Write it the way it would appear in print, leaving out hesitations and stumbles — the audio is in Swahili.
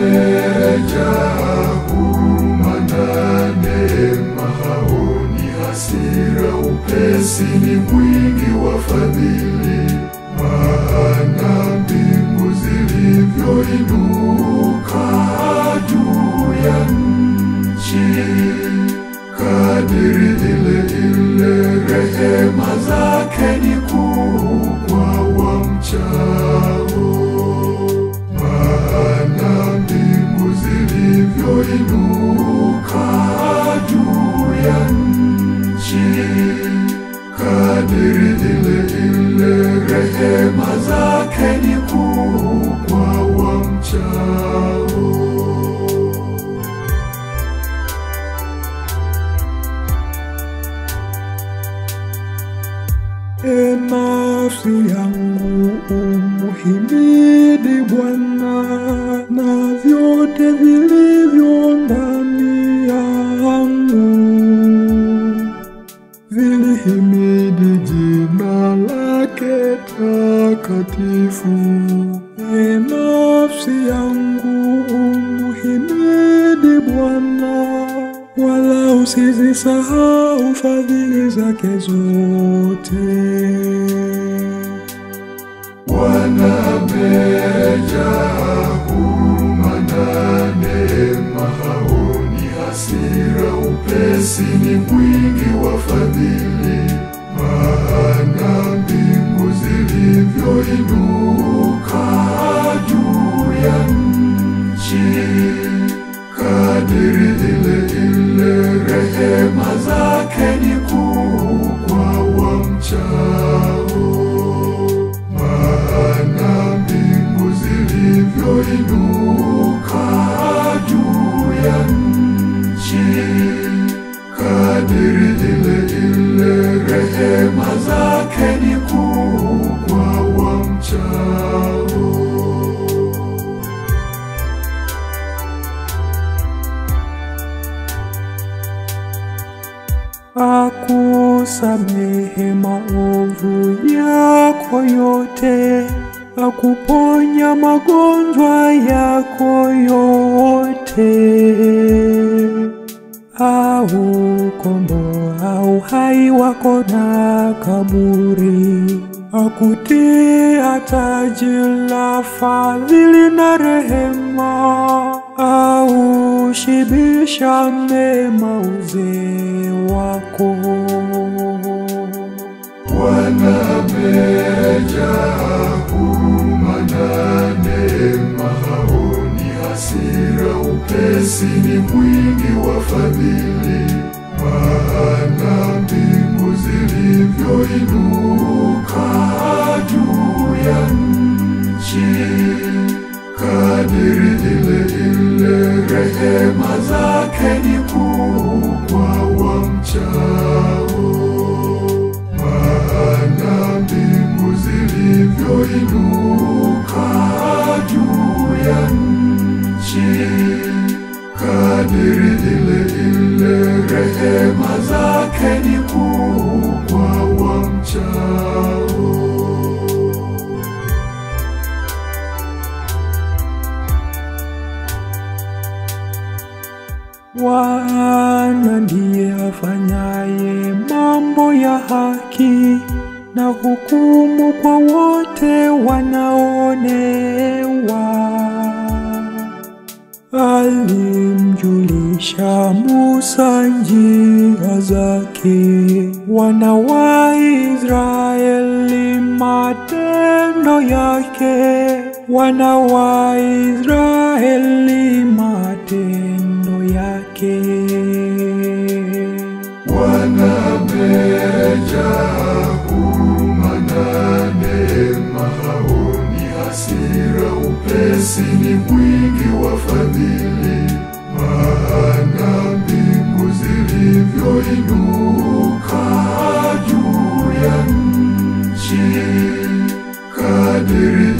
amejaa huruma na neema, haoni hasira, upesi ni mwingi wa fadhili. Maana mbingu zilivyoinuka juu ya nchi, kadiri ile ile rehema zake ni kuu kwa wamchao. Maana mbingu zilivyoinuka juu ya nchi, kadiri ile ile rehema zake ni kuu kwa wamchao. E nafsi yangu umuhimidi Bwana, na vyote vilivyo ndani yangu vilihimidi jina lake takatifu. E nafsi yangu umuhimidi Bwana, wala usizisahau fadhili zake zote. Bwana amejaa huruma na neema, haoni hasira, upesi ni mwingi wa fadhili. Maana mbingu zilivyoinuka juu ya nchi, kadiri ile ile rehema zake ni kuu kwa wamchao. Maana mbingu zilivyoinuka juu ya nchi, kadiri ile ile rehema zake ni kuu kwa wamchao. Akusamehe maovu yako yote, akuponya magonjwa yako yote, aukomboa uhai wako na kaburi, akutia taji la fadhili na rehema, aushibisha mema uzee wako. Bwana amejaa huruma na neema, haoni hasira, upesi ni mwingi wa fadhili. Maana mbingu zilivyoinuka juu ya nchi, kadiri ile ile rehema zake ni kuu kwa wamchao. Maana mbingu zilivyoinuka juu ya nchi, kadiri ile ile rehema zake ni kuu kwa wamchao. Bwana ndiye afanyaye mambo ya haki, na hukumu kwa wote wanaoonewa. Alimjulisha Musa njia zake, wana wa Israeli matendo yake, wana wa Israeli matendo yake. Bwana amejaa huruma na neema, haoni hasira, upesi ni mwingi wa fadhili. Maana mbingu zilivyoinuka juu ya nchi, kadiri